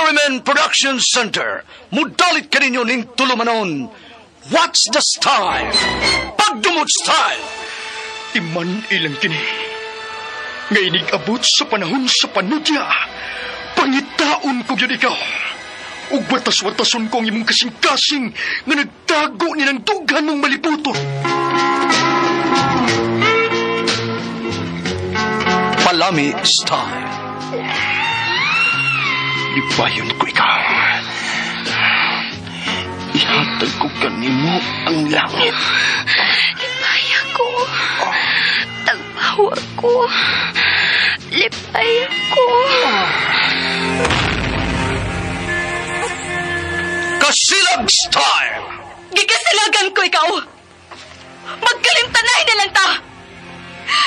RMN Production Center, mudalit kaninyo ning tulumanon. What's the style? Pagdumot style! Iman ilang kini. Nga inig-abot sa panahon sa panudya, pangitaon ko gyud ikaw. Ug watas-watason ko ang imong kasing-kasing nga nagtago ni ng dughan mong malibuton. Palami style. Lipayon ko ikaw. Ihatag ko kanimo ang langit. Lipay ko. Tagpawa ko. Lipay ko. Kasilag style! Gigasilagan ko ikaw. Magkalimtanay na lang ta.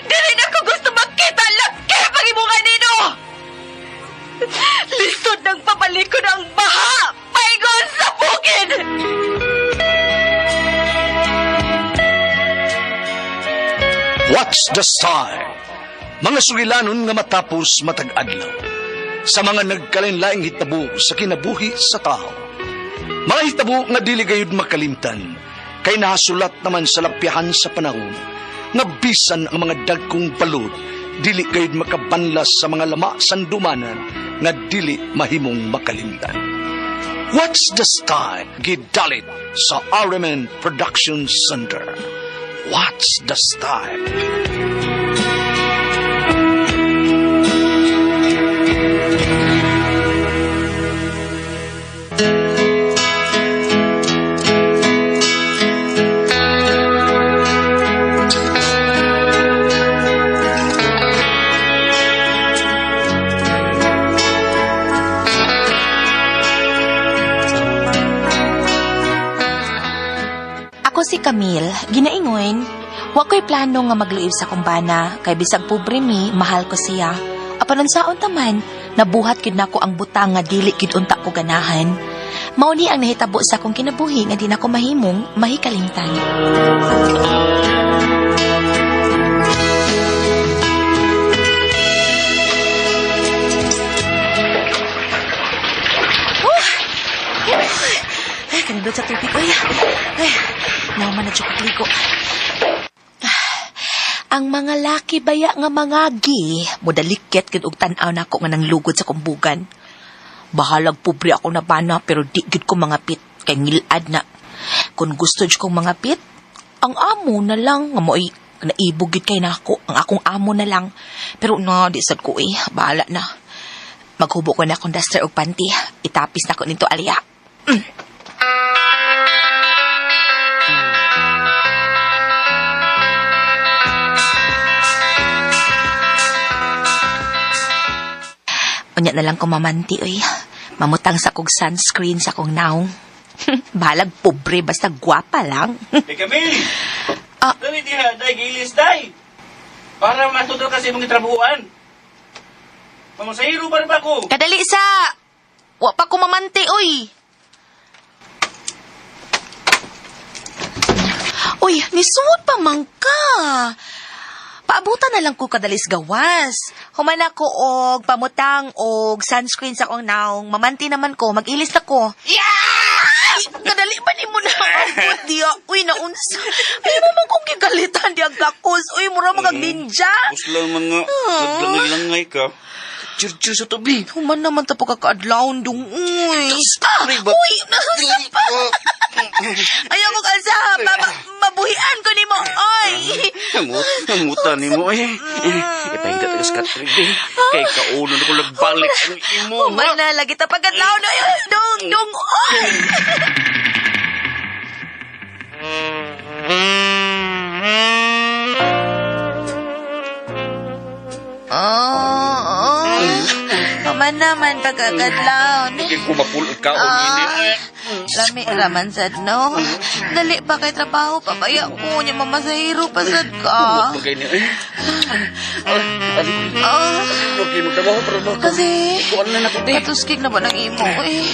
Dili na ko gusto makita laki pag imong anino. Lisod ng pabalik ko ng baha. Paingon sa bukid. What's the style? Mga sugilanon nga matapos matag adlaw. Sa mga nagkalain-laing hitabo sa kinabuhi sa tao. Mga hitabo nga dili gayud makalimtan, kay nahasulat naman sa lapyahan sa panahon, nga bisan ang mga dagkong balod, dili gayud makabanlas sa mga lama sandumanan nga dili mahimong makalimtan. What's the style? Gidalit sa RMN Production Center. What's the style? Ako si Camille, ginaingon, wa ko'y plano nga magluib sa kumbana, kay bisag pobre mi, mahal ko siya. Apan unsaon ta man, nabuhat gid nako ang butang nga dili gid unta ko ganahan. Mao ni ang nahitabo sa akong kinabuhi nga di nako mahimong mahikalimtan. Ay, kanindot sa tubig, oy. Ay, nauman na jud kog ligo. Ang mga laki baya nga mangagi, mudalikit gid og tan-aw nako nga nanglugod sa kumbugan. Bahalag pobre ako na bana pero di gid ko mga pit kay ngilad na. Kung gusto jud kong mga pit, ang amo na lang nga mo'y naibog gid kay nako, ang akong amo na lang. Pero na di sad ko eh, bahala na. Maghubo ko na akong duster og panty, itapis na ko nito aliya. Unya na lang ko mamanti, oy. Mamutang sa kog sunscreen sa kong naong. Bahalag pobre, basta gwapa lang. Hey, Camille! Ah. Dali diha, day, gilis, day! Para matutol kasi mong itrabuhan. Pamasahiro pa rin ba ako? Kadali sa! Wa pa ko mamanti, oy! Uy, nisuot pa man ka. Paabutan na lang ko kadalis gawas. Human ako og pamutang og sunscreen sa akong naong. Mamanti naman ko, mag-ilis na ko. Yeah! Kadali ba ni mo na abot diya? Uy, naunsa. Ay mo man kong gigalitan diya gakos. Uy, mura mga ninja. Gusto lang mga naglangay-langay ka. Chir-chir sa tabi. Human naman ta pagkakaadlawon dong, uy. Ah, Sorry, ba- uy, nasa pa. Ayaw ko kalsa, mabuhian ko nimo, oy. Amuta ni mo eh. Ipahingga tayo sa katrig eh. Kay kauno na ko nagbalik ang imo. Human na, lagi ta pagkadlawon, oy, dong, dong, oy. Oh, Human naman pagkakadlawon. Kay kumapulot ka o ini. Lami raman sad no. Dali pa kay trabaho pabaya ko nya mamasahiro pa sad ka. Kumot kay ni eh. Ah, Okay, magtrabaho pero no. kasi Kuan na nako di. katuskig na ba ng imo eh.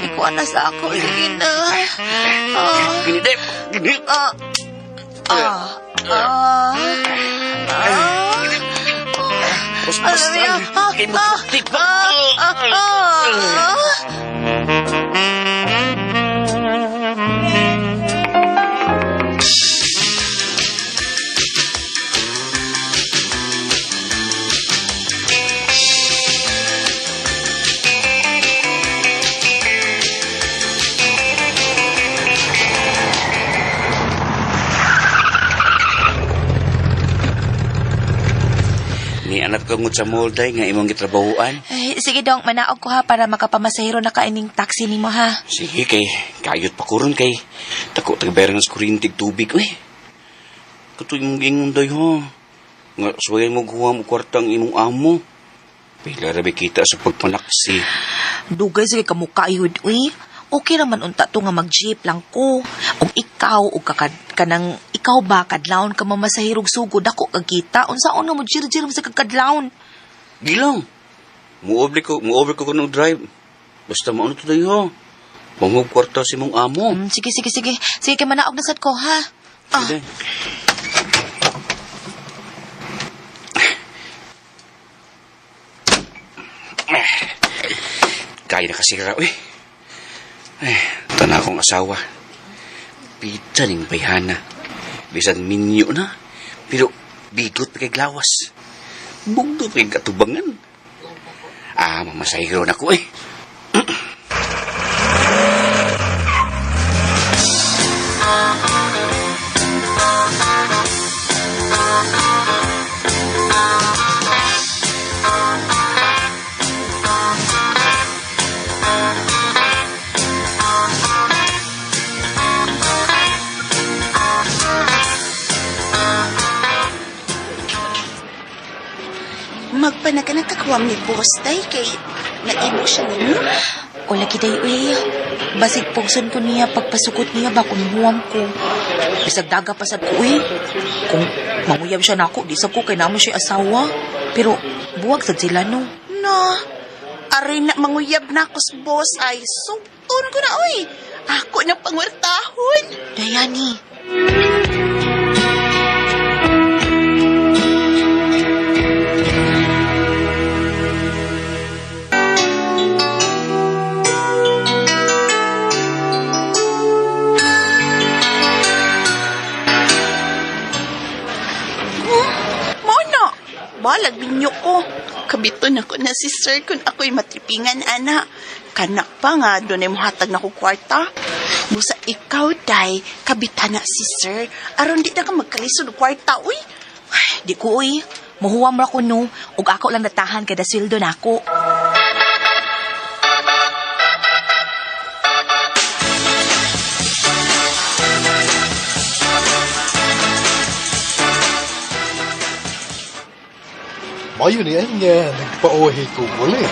Ikuan na sa ako sige na. Ah, Gini di. Gini. ah, ah, ah, ah. Bas-bas. Alam niyo, ah, Kay ah, magtip ah, ah, ah. Kangod sa mall day nga imong gitrabahoan. Ay, sige dong, manaog ko ha para makapamasahero na ka ining taxi nimo ha. Sige kay kayot pa kuron kay dako tagbayaran sa kuryente ug tubig uy. Kato imong giingon day ha. Nga suwayan mo guwa mo kwarta ang imong amo. Pila ra ba kita sa pagpanaksi. Dugay sige kamuka yun, uy. Okay raman unta to nga mag-jeep lang ko. Og ikaw, og kakad, kanang, ikaw ba, kadlawon ka mamasahirog sugod, dako kag kita. Unsaon nga mo jir-jir mo sa kagkadlawon. Gilang. Muobli ko, muobli ko kuno drive. Basta maano to day ha. Mangog kwarta si imong amo. Sige, sige, sige. Sige, kay manaog na sad ko, ha? Ah. Sige. Kaya na kasira, uy. Ay, ito na akong asawa. Pita ning bayhana. Bisan minyo na. Pero bigot pa kay glawas. Bugdo pa kay katubangan. Ah, mamasahiro na ko eh. Magpanaga nagkakuwam ni boss day kay naimo siya ninyo. O lagi day, uy. Basig pugson ko niya pagpasukot niya ba kung huwam ko. Bisag daga pa sad ko, uy. Kung manguyab siya nako, di sab ko kay namo siya asawa. Pero buwag sad sila, no. Na, aray na manguyab na ako sa boss ay sugton ko na oy. Ako na pangwertahon. Dayani. Mao na, balag binyo ko. Kabiton ako na si sir kung ako'y matripingan, ana. Kanak pa nga, doon ay muhatag na ko kwarta. Busa ikaw, day, kabita na si sir. Aron di na ka magkalisod og kwarta, uy. Ay, di ko, uy. Muhuwam ra ko, no. Ug ako lang natahan kada sweldo nako. Mayo ni ang nga nagpaohi ko muli.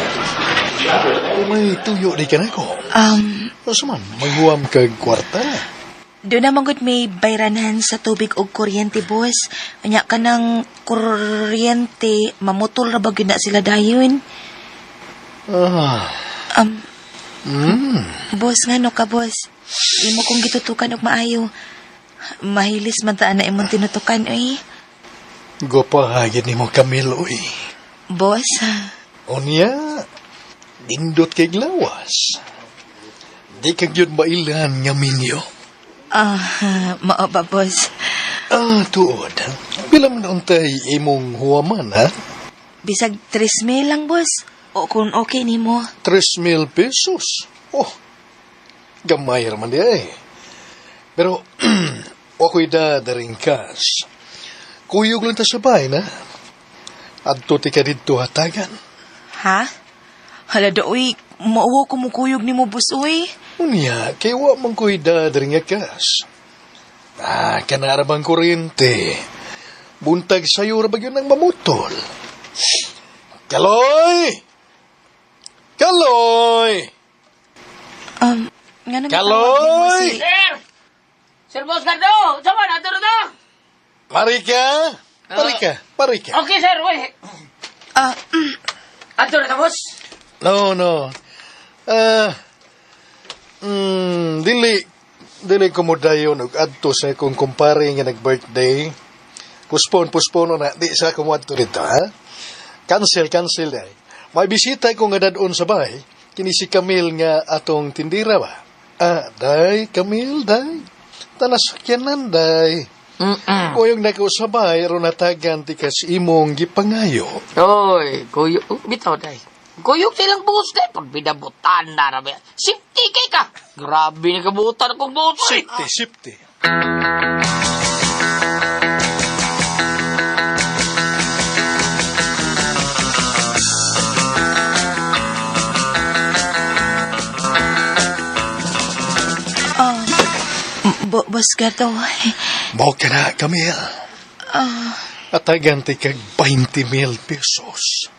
May tuyo di ka na ko. Asa man, maghuam kag kwarta. Doon naman gud may bayranan sa tubig og kuryente, boss. Anya ka ng kuryente, mamutol ra ba gyud na sila dayon? Ah, Boss, ngano ka, boss? Imo kong gitutukan og maayo. Mahilis man taan na imong tinutukan, uy. Gwapahagin ni mo Camille, uy. Boss, Unya, nindot kay glawas. Di ka gyud mailan nga minyo. ah, mao ba, boss? Ah, tuod. Pila man untay imong huwaman, ha? Bisag 3,000 lang, boss. O kung okay nimo. 3,000 pesos. Oh, gamay raman di ay. Pero, ako'y dadaring cash. Kuyog lang ta sa bahay na. Adto ti ka didto hatagan. Ha? Hala da, uy. Mauwaw ko mukuyog nimo, boss, uy. Unya, kay wa man ko'y dadaring nga cash. Ah, kanara bang kuryente. Buntag sayo ra ba yun ang mamutol? Kaloy! Kaloy! Nga naman Kaloy! Sir! Sir Boss Gardo! Sama na, turo to! Marika! Marika, Marika. Okay, sir. Uy. Ah, Ato na to, boss. No, no. Ah, dili, dili ko mo dayon og adto sa akong kumpare nga nag-birthday. Puspon, na. Di sa ako mo adto dito, ha? Cancel, cancel day. May bisita ko nga dadon sa bahay. Kini si Camille nga atong tindira ba? Ah, day, Camille, day. Tanasakyanan, day. Kuyog na ko sa bahay, aron natagan ti kas imong gipangayo. Oy, kuyog. Oh, bitaw, day. Kuyog silang boss, day. Pag binabutan na rabi. Safety kay ka. Grabe na kabutan akong boss. oy. Safety, safety. Boss Gato. Mao ka na, Camille. Atagan ti kag 20 mil pesos.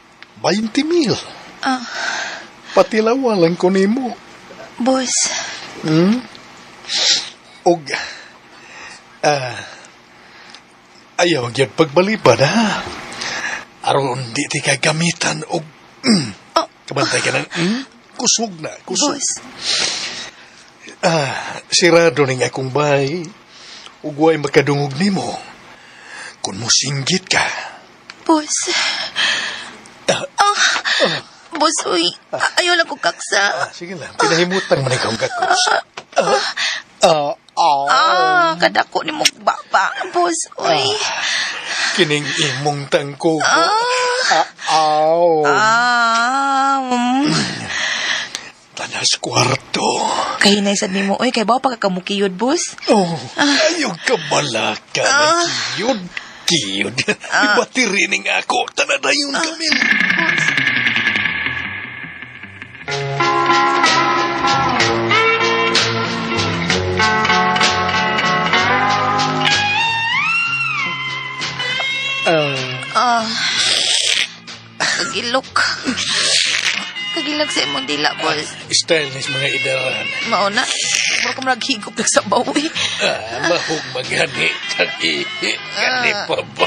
20 mil. Patilawa lang ko nimo. Boss, Og, ayaw gyud pagbalibad, ha? Aron di ti ka gamitan og, kabantay ka ng, kusog na, kusog. boss. Sirado ning akong bahay, ug way makadungog nimo. Kung musinggit ka, Boss. Boss, uy. Ayaw lang ko kaksa. Sige lang, pinahimutang man ikaw gakos. Kadako ni mong baba. Boss, uy. Kining imong tangko. Aw. Tanas kwarto. Kahinay sad nimo, uy. Kay bawa pagkakamukiyod, boss. Oh, ayaw ka balaka na kiyod. Kiyod. Ibatiri ning ako. Tanadayon kami. Kagilok. Kagilok sa imong dila, boss. Style ni mga idaran. Mauna. Mura ka maraghigop nagsabaw, uy. Mahog magani. Tagi. Gani pa ba?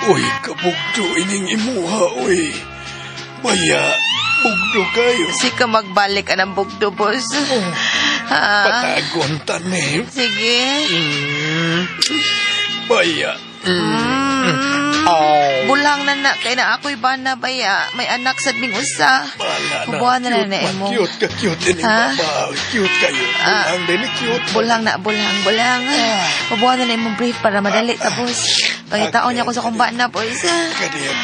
Uy, kabugdo ining imuha, uy. Baya, bugdo kayo. Sika magbalik anang bugdo, boss. Patagon tanim. Sige. Baya. Bulang na na, kay na ako'y bana baya. May anak sad ming usa. Bala na. Bubuhan na Cute na man. imo. Cute ka, cute ining Ha? baba. Cute kayo. Bulang din, cute. Bulang na, bulang, bulang. Bubuhan na na imong brief para madali ta, boss. Pangitaon niya ko sa kumba na, boss. Kadiyag.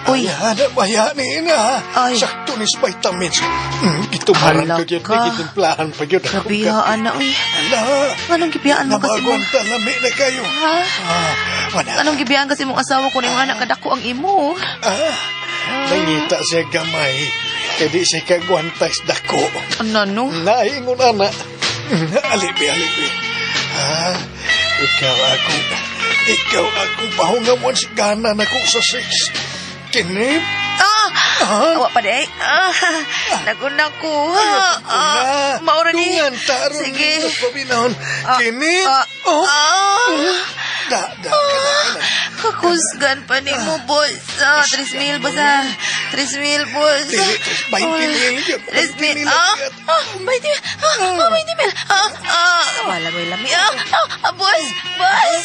Uy. Ayan, baya ni ina. Ay. Sakto ni vitamins. Gitumaran Hala ko yun. ka. Gitimplahan pa yun. Grabihaan na, uy. Ala. Anong gibiyaan mo kasi mo? Namaguan ta, lami na kayo. Ha? Wala. Anong gibiyaan kasi mong asawa ko na yung anak kadako ang imo? Nangita siya gamay. Kaya di siya kagwantas dako. Ano, no? Naingon, ana. Alibi, alibi. Ha? Ikaw akong pahungawan sa gana na ko sa sex. Kinip? Awa pa di. Naguna ko. Maura ni. Dungan, taron Sige. nindot pabinahon. Kinip? Oh. Da, da, kana, kana. Kakusgan pa ni mo, boss. 3,000, boss, ah. 3,000, boss. Dili, 20 mil. 3,000. 20 mil. 20 mil. 20 mil. Wala mo lami. Boss, boss.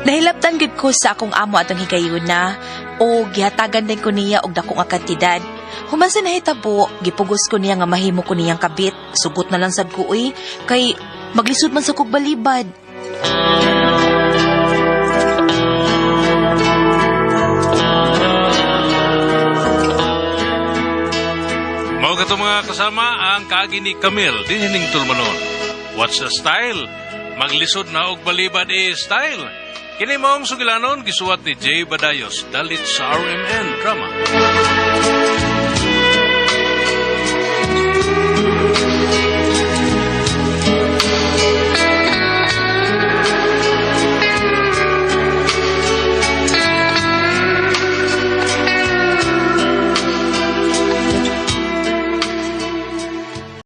Nahilabtan gid ko sa akong amo atong higayuna o gihatagan din ko niya og dako nga kantidad. Human sa nahitabo, gipugos ko niya nga mahimo ko niyang kabit. Sugot na lang sad ko uy, kay maglisod man sa kog balibad. Mao kato mga kasama ang kaagi ni Camille dinhining tulmanon. What's the style? Maglisod na og balibad is style. Kini maong sugilanon gisuwat ni Jay Badayos dalit sa RMN Drama.